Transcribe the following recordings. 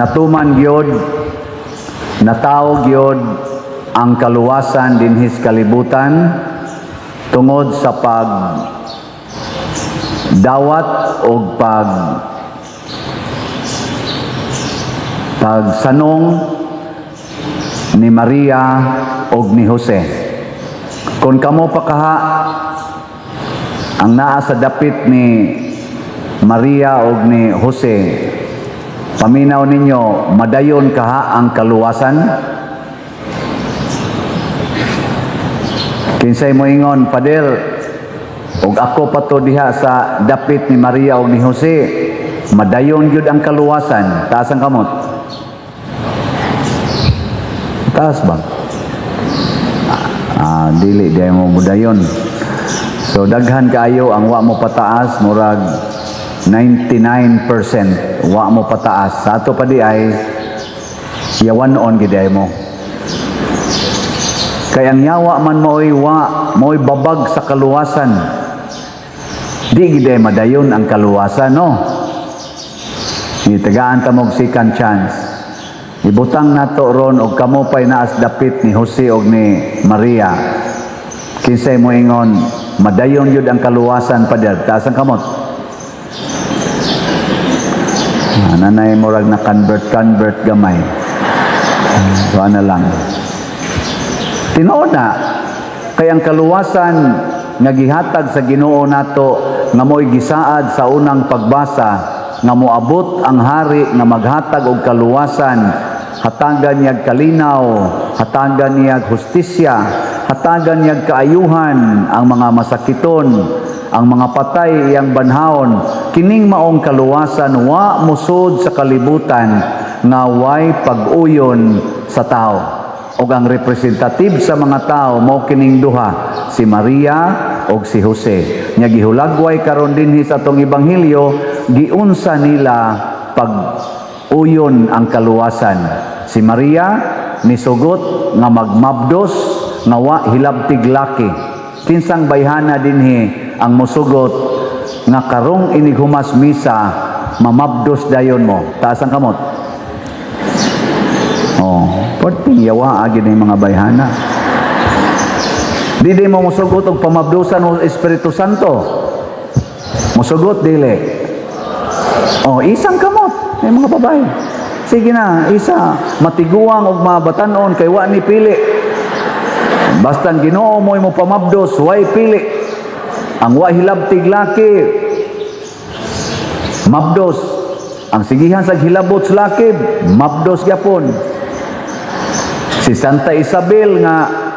Natuman gyud, natawo gyud ang kaluwasan dinhi sa kalibutan tungod sa pag dawat og pagsanong ni Maria og ni Jose. Kung kamo pa kaha ang naa sa dapit ni Maria og ni Jose, paminaw ninyo, madayon kaha ang kaluwasan? Kinsay moingon, "Pader, og ako pa to diha sa dapit ni Maria og ni Jose, madayon gyud ang kaluwasan"? Taas ang kamot. Taas ba? Ah, dili di mo mudayon. So daghan kaayo ang wa mo pataas, murag 99% wa mo pataas. Sa ato pa di ay yawan-on gid ay mo. Kay ang yawa man mao'y wa, mao'y babag sa kaluwasan. Di gid ay madayon ang kaluwasan, no? Itagaan ta mog second chance. Ibutang nato ron og kamo pay naas dapit ni Jose og ni Maria. Kinsay moingon, "Madayon gyud ang kaluwasan, pader"? Taas ang kamot. Ah, nanay, murag na convert convert gamay. So ana lang. Tinuod na kay ang kaluwasan nga gihatag sa Ginoo nato nga mo'y gisaad sa unang pagbasa nga moabot ang hari nga maghatag og kaluwasan, hatagan niyag kalinaw, hatagan niyag hustisya, hatagan niyag kaayuhan ang mga masakiton, ang mga patay iyang banhawon. Kining maong kaluwasan wa musod sa kalibutan nga way pag-uyon sa tao. Og ang representative sa mga tao mao kining duha, si Maria og si Jose. Nya gihulagway karon dinhi sa atong ebanghelyo, giunsa nila pag-uyon ang kaluwasan. Si Maria nisugot nga magmabdos nga wa hilabtig laki. Kinsang bayhana dinhi ang musugot nga karong inighumas misa mamabdos dayon mo? Taas ang kamot. Oh, perting yawa agi ni mga bayhana. Di di mo musugot og pamabdusan o Espiritu Santo? Musugot, dili? Oh, isang kamot. May mga babae. Sige na, isa. Matiguang og mabatanon kay wa ni pili. Basta ang Ginoo mo'y mo pamabdos, way pili. Ang wa hilabtig laki, mabdos. Ang sigihan sa hilabot sa laki, mabdos gyapon. Si Santa Isabel nga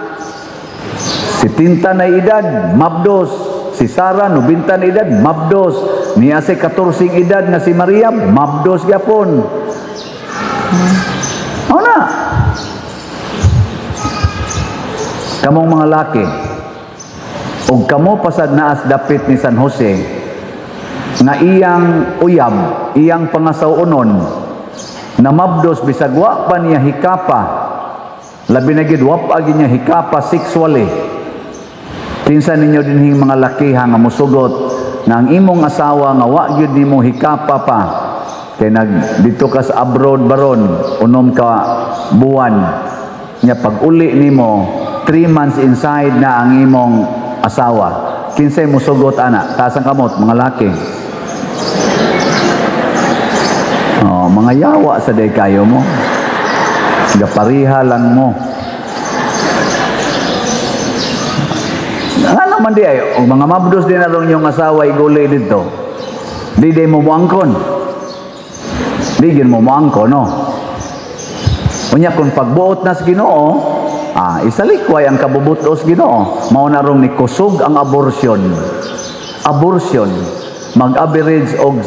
70 na edad, mabdos. Si Sara, 90 na edad, mabdos. Niya si 14 edad nga si Maria, mabdos gyapon. O na. Kamong mga laki, og kamo pasad naas dapit ni San Jose, nga iyang uyab, iyang pangasawunon, na mabdos bisag wa pa niya hikapa, labi na gid wa pa gyud niya hikapa sexually. Kinsa ninyo dinhing mga lakiha nga musugot nga ang imong asawa nga wa gyud nimo hikapa pa, kay nag dito ka sa abroad baron 6 ka buwan, nya pag uli nimo 3 months inside na ang imong asawa, kinsay musugot ana? Taas ang kamot, mga laki. Oh, mga yawa sa day kayo mo, gapariha lang mo. Nga naman di ay, og mga mabdos din na ron yung asawa iguli dito. Di di mo muangkon. Di gin mo muangkon, no? Unya kung pagbuot na sa Ginoo, isalikway ang kabubutos Ginoo. Mao na rong nikusog ang abortion. Abortion mag-average og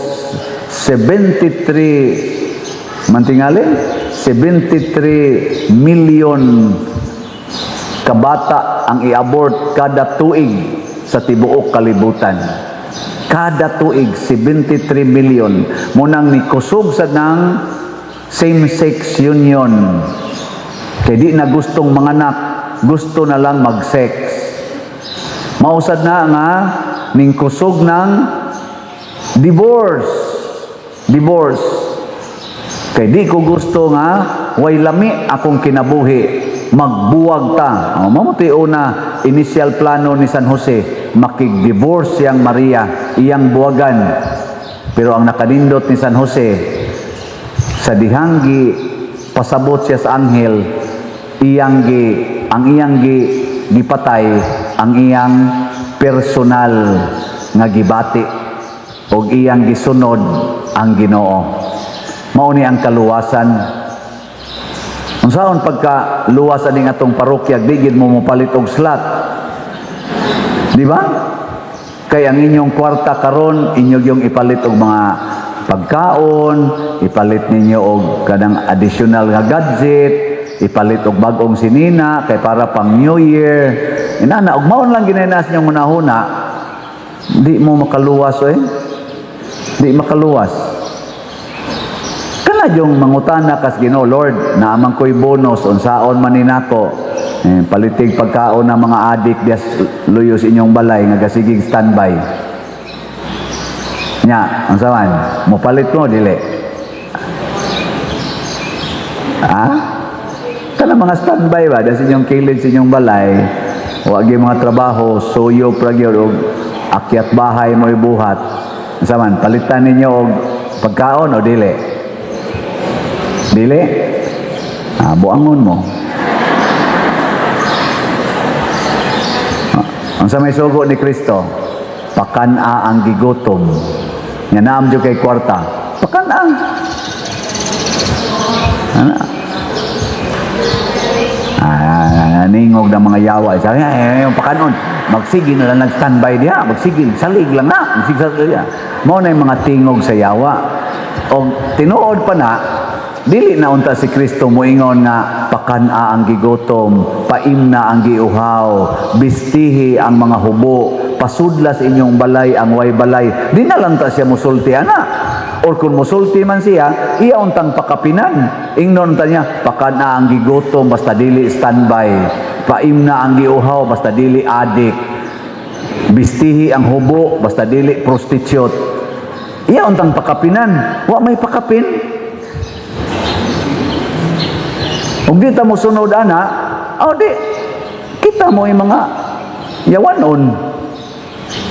73 mantingali 73 million kabata ang i-abort kada tuig sa tibuok kalibutan. Kada tuig 73 million. Munang nikusog sa nang same-sex union. Kay di na gustong manganak, gusto na lang mag-sex. Mausad na nga ning kusog ng divorce. Divorce. Kay di ko gusto nga way lami akong kinabuhi, magbuwag ta. O, mao una initial plano ni San Jose, makig-divorce siyang Maria, iyang buwagan. Pero ang nakanindot ni San Jose, sa dihang gi pasabot siya sa anghel, iyang gi ang iyang gi gipatay ang iyang personal nga gibati og iyang gisunod ang Ginoo. Mao ni ang kaluwasan. Unsaon pagka luwas aning atong parokya, di gid mo mopalit og slot. Di ba? Kay ang inyong kwarta karon, inyo yung ipalit og mga pagkaon, ipalit ninyo og kanang additional nga gadget, ipalit og bag-ong sinina kay para pang New Year. Inana og maon lang ginainas inyong hunahuna, di mo makaluwas eh. Di makaluwas. Kana yung mangutana kas Ginoo, "Lord, naa man ko'y bonus, unsaon man ni nako?" Eh, palitig pagkaon ng mga adik dias luyos inyong balay nga gasigig standby. Nya, unsa man? Mopalit mo dili? Ha? Kana mga standby ba das inyong kilid sa inyong balay, wa gyud mga trabaho, suyo pra gyud og akyat bahay mo ibuhat. Unsa man, palitan ninyo og pagkaon o dili? Dili? Ah, buangon mo. Ah, unsa may sugo ni Kristo? Pakan-a ang gigutom. Nga naam jud kay kwarta. Pakan-a. Ana? Ah, ningog ng mga yawa. Sabi niya, eh, yung pakanon. Magsige na lang nag-standby diha. Magsige, salig lang na. Magsige, salig diha. Mao na yung mga tingog sa yawa. O tinuod pa na, dili na unta si Kristo moingon nga pakan-a ang gigutom, paimna ang giuhaw, bistihi ang mga hubo, pasudla sa inyong balay ang way balay. Di na lang ta siya musulti ana. Or kung musulti man siya, iya untang pakapinan. Ingnon ta niya, pakan-a ang gigutom basta dili standby. Paimna ang giuhaw basta dili adik. Bistihi ang hubo basta dili prostitute. Iya untang pakapinan. Wa may pakapin. Ug di ta mo sunod ana, o di kita mo yung mga yawanon.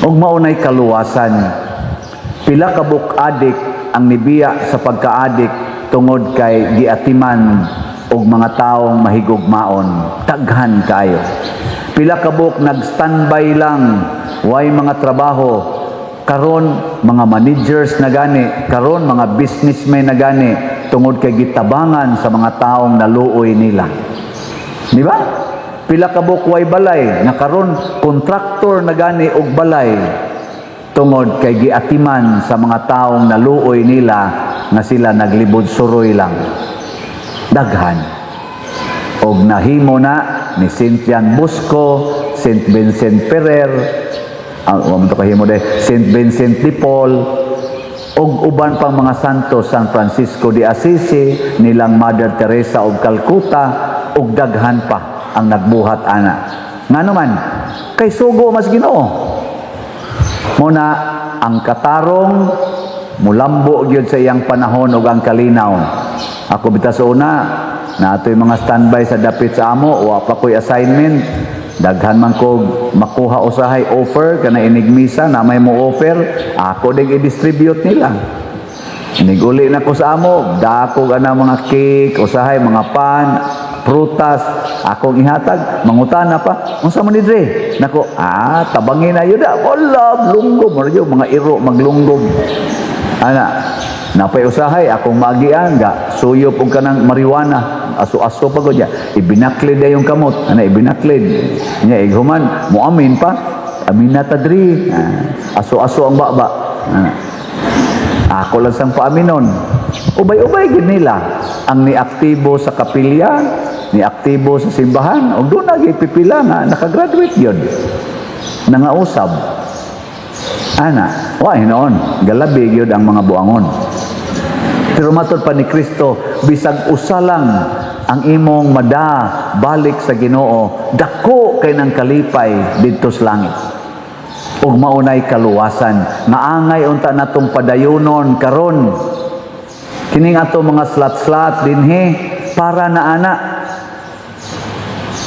Ug mao nay kaluwasan. Pila ka buok adik ang nibiya sa pagkaadik tungod kay giatiman og mga taong mahigugmaon. Daghan kayo. Pila ka buok nag-standby lang, way mga trabaho. Karon mga managers na gani, karon mga businessmen na gani tungod kay gitabangan sa mga taong naluoy nila. Di ba? Pila ka buok way balay nga karon kontraktor na gani og balay tungod kay giatiman sa mga taong naluoy nila nga sila naglibod suroy lang. Daghan. Og nahimo na ni Saint Juan Bosco, Saint Vincent Ferrer, ah, wa man to kahimo de, Saint Vincent de Paul, og uban pang mga santo, San Francisco de Assisi, nilang Mother Teresa of Calcutta, og daghan pa ang nagbuhat ana. Ngano man, kay sugo mas Ginoo. Muna ang katarong mulambo gyud sa iyang panahon ug ang kalinaw. Ako bitaw sa una, naatoy mga standby sa dapit sa amo, wa pa ko'y assignment. Daghan man ko makuha usahay offer kana inig misa na may mo offer, ako ding i-distribute nila. Inig-uli na ko sa amo, dako ana mga cake, usahay mga pan, prutas, akong ihatag, mangutana pa. Unsa man ni dre? Nako, ah, tabangin na yun. Wala, lunggom, mura gyud mga iro maglunggom. Ana, napay usahay akong maagian ga suyop og kanang marijuana, aso-aso pa gud niya. Ibinaklid na yung kamot, ana ibinaklid. Nya ighuman, muamin pa. Amin na ta dri. Ah, aso-aso ang baba. Ana. Ako lang sang paaminon. Ubay-ubay gid nila ang niaktibo sa kapilya, niaktibo sa simbahan, ug doon na pipila nga nakagraduate yun. Nangausab. Ana, wa hinoon, galabi gyud ang mga buangon. Pero matod pa ni Kristo, bisag usa lang ang imong mada balik sa Ginoo, dako kay nang kalipay didto sa langit. Ug maunay kaluwasan nga angay unta natong padayonon karon. Kining ato mga slot-slot dinhi para na ana,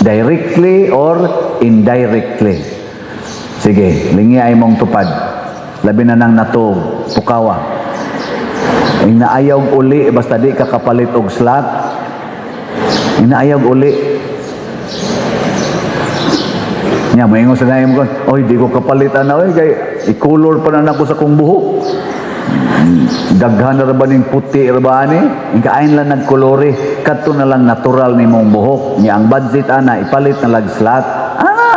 directly or indirectly. Sige, lingi ay mong tupad. Labi na nang natog, pukawa. Ing naayaw uli, basta di ka kapalit og slot. Ing naayaw uli. Nya, maingon sa naim ko, "Oy, di ko kapalit ana, oy, kay i-color pa na nako sa kong buhok. Daghan na ra ba ning puti ra ba ani?" Ing kaayin lang nagkolore, kadto na lang natural nimong buhok. Nya ang budget ana, ipalit na lag slot. Ana.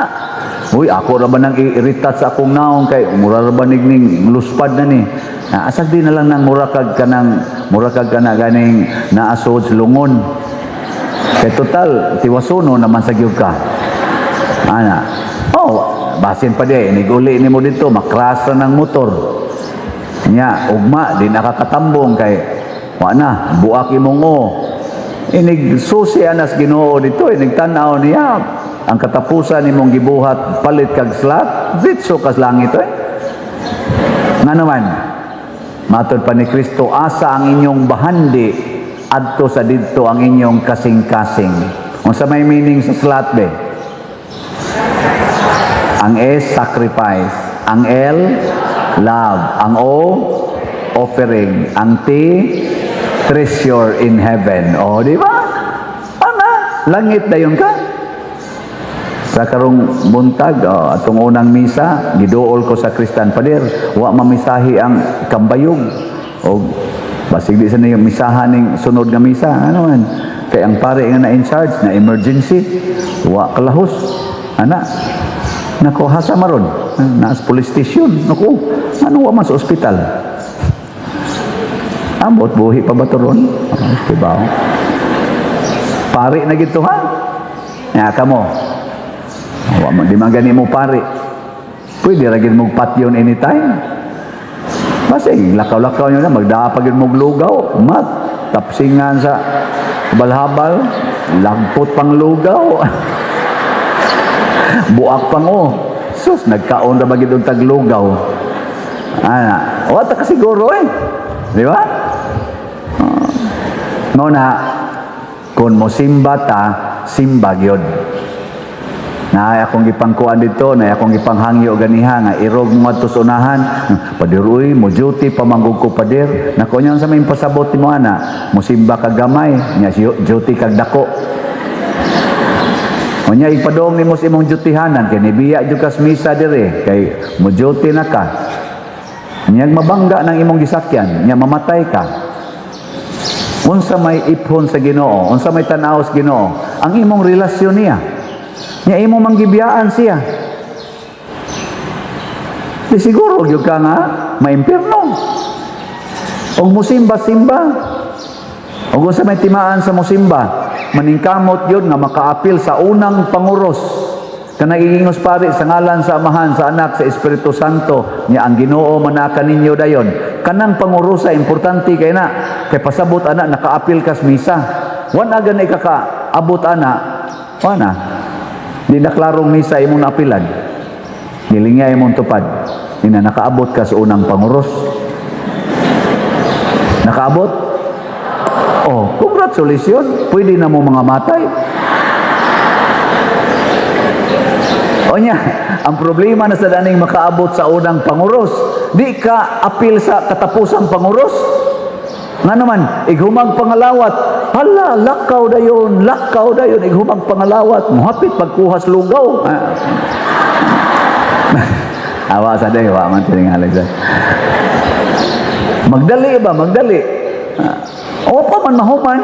"Uy, ako ra ba nang i-retouch sa akong naong kay mura ra ba ning luspad na ni?" Na asag di na lang nang mura kag kanang mura kag kana ganing naasod sa lungon. Kay total tiwasuno naman sa gyud ka. Ana. Oh, basin pa di inig-uli nimo dito, makras ra ng motor. Nya, ugma di nakakatambong kay wa na, buak imong o. Inig susi anas Ginoo dito, inig tan-aw niya ang katapusan nimong gibuhat, palit kag slot, ditso kas langit eh. Nga naman, matod pa ni Kristo, asa ang inyong bahandi, adto sa didto ang inyong kasing-kasing. Unsa may meaning sa slot be? Ang S, sacrifice. Ang L, love. Ang O, offering. Ang T, treasure in heaven. O, di ba? Ana, langit dayon ka. Sa karong buntag, oh, atong unang misa, giduol ko sa Kristan, "Pader, wa mamisahi ang kambayog." O, basig di sa niyo misahan ning sunod nga misa. Ano man? Kay ang pare nga na in charge, na emergency, wa kalahos. Ana, nako, hasa maron? Naas police station. Nako, ano, wa man sa ospital? Ambot, buhi pa ba to ron? Diba? Pare na gito ha? Ya, kamo. Wa man di man gani mo pare. Pwede ra gid mo patyon anytime. Basig lakaw-lakaw nyo na, magdapag yun mong lugaw, mat, tapsingan sa balhabal, lagpot pang lugaw. Buak pang oh. Sus, nagkaon ra ba gid tag lugaw? Ana, wa ta kasiguro eh. Di ba? Mao na, kung mo simba ta, simba gyud. Na akong gipangkuan dito, na akong gipanghangyo ganiha nga irog mo adto sa unahan. "Pader uy, mo duty pa man gud ko, pader." Nako, nya sa may pasabot nimo ana, mosimba ka gamay, nya duty kag dako. Unya ipadong nimo sa imong dutyhanan kay nibiya jud kas misa dire kay mo duty na ka. Nya mabangga ng imong gisakyan, nya mamatay ka. Unsa may iphon sa Ginoo, unsa may tan-aw sa Ginoo, ang imong relasyon niya. Nya imo mang gibiyaan siya. Di siguro gyud ka nga maimpierno. Og musimba-simba. Og unsa may timaan sa musimba, maningkamot yun nga makaapil sa unang panguros. Kanang ingos pare, "Sa ngalan sa Amahan, sa Anak, sa Espiritu Santo," nya "Ang Ginoo manaka ninyo dayon." Kanang pangurosa importante kay na kay pasabot ana nakaapil kas misa. Wan aga na ikakaabot ana, wana. Di na klarong misa imong naapilan. Nilingya imong tupad. Di na nakaabot ka sa unang panguros. Nakaabot? Oh, congratulations. Pwede na mo mga matay. O niya, ang problema na sa daning makaabot sa unang panguros, di ka apil sa katapusang panguros. Nga naman, ighumag pangalawat, hala, lakaw dayon, ighumag pangalawat, muhapit pagkuhas lugaw. Ah. Awa sa day, wa man tiningalig sa. Magdali ba, magdali. Ah, o pa man mahuman,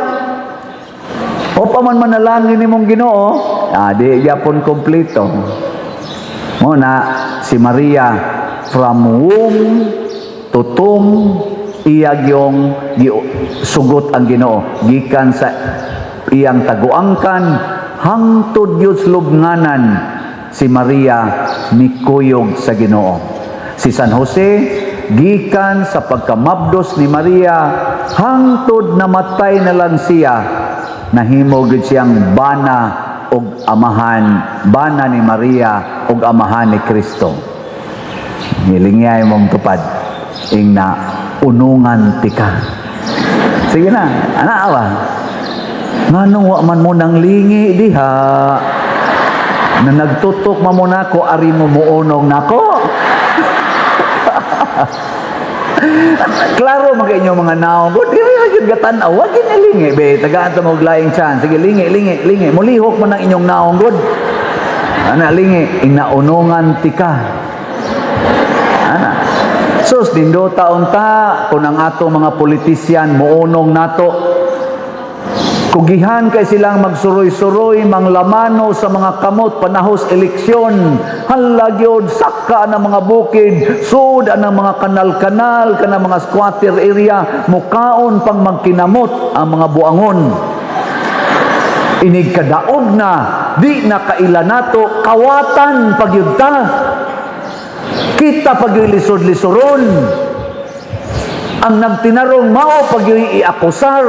o pa man manalangin nimong Ginoo, ah, di gyapon kompleto. Mo na si Maria, from womb to tomb, iya gyong sugot ang Ginoo gikan sa iyang taguangkan hangtod gyud sa lubnganan, si Maria mikuyog sa Ginoo. Si San Jose, gikan sa pagkamabdos ni Maria hangtod namatay na lang siya, nahimo gyud siyang bana og amahan, bana ni Maria og amahan ni Kristo. Ngilingyay mong tupad, ing na unungan tika. Sige na, ana ba? Nganong wa man mo nang lingi diha? Na nagtutok man mo nako, ari mo muunong nako. Klaro man kay inyong mga naong. Kung dili ra gyud gatan-aw, wa gyud nilingi be. Tagaan ta mo og laing chance. Sige, lingi, lingi, lingi. Mulihok man ang inyong naong gud. Ana, lingi, inaunongan tika. Ana. Sus, nindota unta kung ang ato mga politisyan muunong nato. Kugihan kay silang magsuroy-suroy, manglamano sa mga kamot panahos eleksyon. Hala gyud, saka ang mga bukid, sud ang mga kanal-kanal, kana mga squatter area, mukaon pang magkinamot ang mga buangon. Inig kadaog na, di na kaila nato, kawatan pagyud ta. Kita pagyud lisod-lisoron. Ang nagtinarong mao pagyud iakusar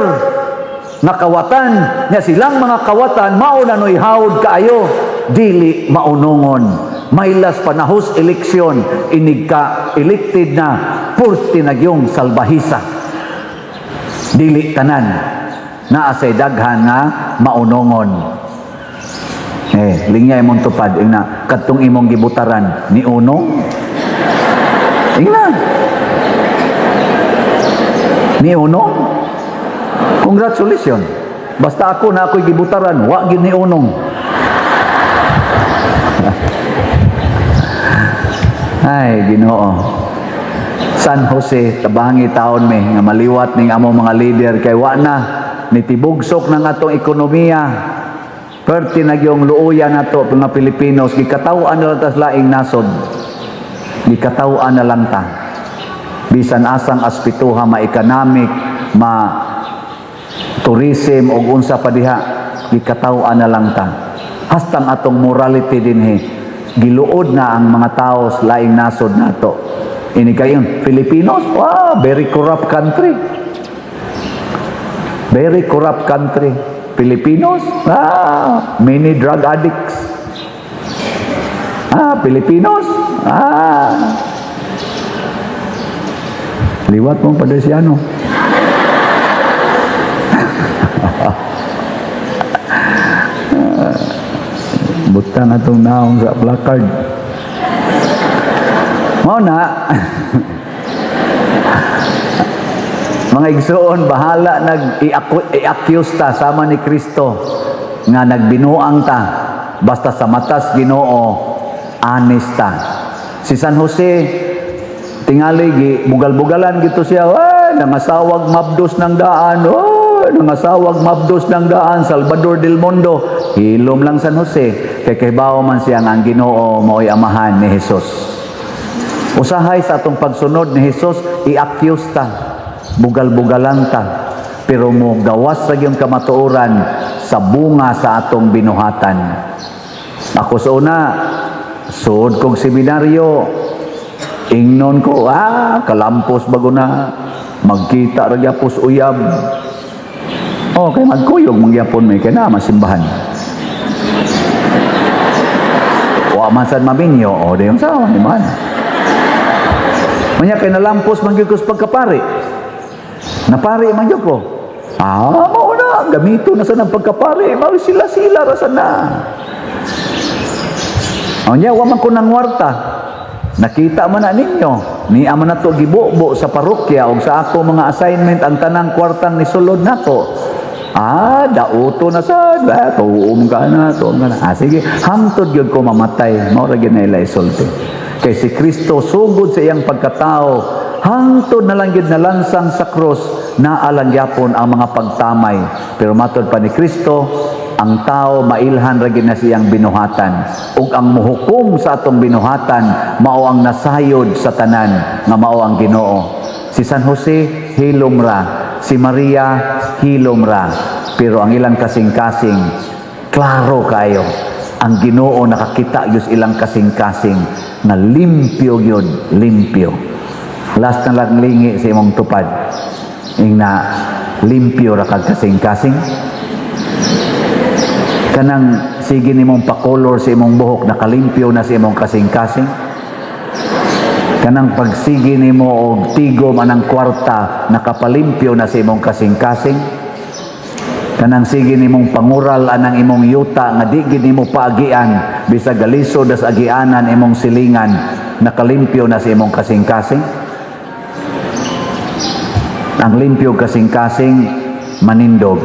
nga kawatan nya. Silang mga kawatan mao na noy hawd kaayo, dili maunongon maylas panahos eleksyon. Inig ka elected na, purti na gyung salbahisa. Dili tanan, naa say daghan nga maunongon. Eh, lingya imong tupad, ingna kadtong imong gibutaran ni unong, ingna ni unong. Congratulations. Basta ako na ako'y gibutaran, wa gyud ni unong. Ay, Ginoo. San Jose, tabangi taon mi nga maliwat ning among mga leader kay wa na nitibugsok ng atong ekonomiya. Perti na gyung luoya nato mga Pilipinos, gikataw-an na lang tas laing nasod. Gikataw-an na lang ta. Bisan asang aspituha, ma-economic, ma tourism og unsa pa diha, gikataw-an na lang ta. Hastang atong morality dinhi, giluod na ang mga tao sa laing nasod nato. Ini kayon, Filipinos, wow, very corrupt country. Very corrupt country. Filipinos, many drug addicts. Filipinos, Liwat mong Padersiano. Butang atong naong sa placard. Mao na. Mga igsoon, bahala nag i-accuse ta sama ni Kristo nga nagbinuang ta, basta sa matas Ginoo honest ta. Si San Jose tingali gi bugal-bugalan gito siya, ay nangasawag mabdos ng daan, oh, nangasawag mabdos ng daan, Salvador del Mundo. Hilom lang San Jose kay kahibaw man siya nga ang Ginoo mao'y amahan ni Jesus. Usahay sa atong pagsunod ni Jesus, i-accuse ta, bugal-bugalan ta, pero mo gawas sa iyong kamatuoran sa bunga sa atong binuhatan. Ako sa una, suod kong seminaryo, ingnon ko, kalampos bago na, magkita ra gyapos uyab. Oh, kay magkuyog mangyapon may kay na masimbahan. Wa man sad maminyo, o di yung sa di man. Manya kay nalampos man gyud ko sa pagkapari. Napari man gyud ko. Mao na, gamito na sa nang pagkapari, mao sila-sila ra sa na. O nya, wa man ko nang warta. Nakita man na ninyo, ni ama na to gibubo sa parokya og sa ako mga assignment ang tanang kwartang nisulod nako. Dauto na sad, tuom ka na, tuom ka na. Sige, hangtod gyud ko mamatay, mao ra gyud na ila isulti. Kay si Kristo sugod sa iyang pagkatao, hangtod na lang gyud nalansang sa krus, naa lang gyapon ang mga pagtamay. Pero matod pa ni Kristo, ang tao mailhan ra gyud na siyang binuhatan, ug ang muhukom sa atong binuhatan mao ang nasayod sa tanan nga mao ang Ginoo. Si San Jose hilom ra, si Maria hilom ra, pero ang ilang kasing-kasing klaro kayo. Ang Ginoo nakakita gyud ilang kasing-kasing nga limpyo gyud, limpyo. Last na lang, lingi sa imong tupad. Ingna, limpyo ra kag kasing-kasing. Kanang sige nimong pakolor sa imong buhok, nakalimpyo na sa imong kasing-kasing. Kanang pagsigi nimo og tigom anang kwarta, nakapalimpyo na sa imong kasing-kasing? Kanang sige nimong pangural anang imong yuta nga di gid nimo paagian bisag galisod as agianan imong silingan, nakalimpyo na sa imong kasing-kasing? Ang limpyo kasing-kasing manindog.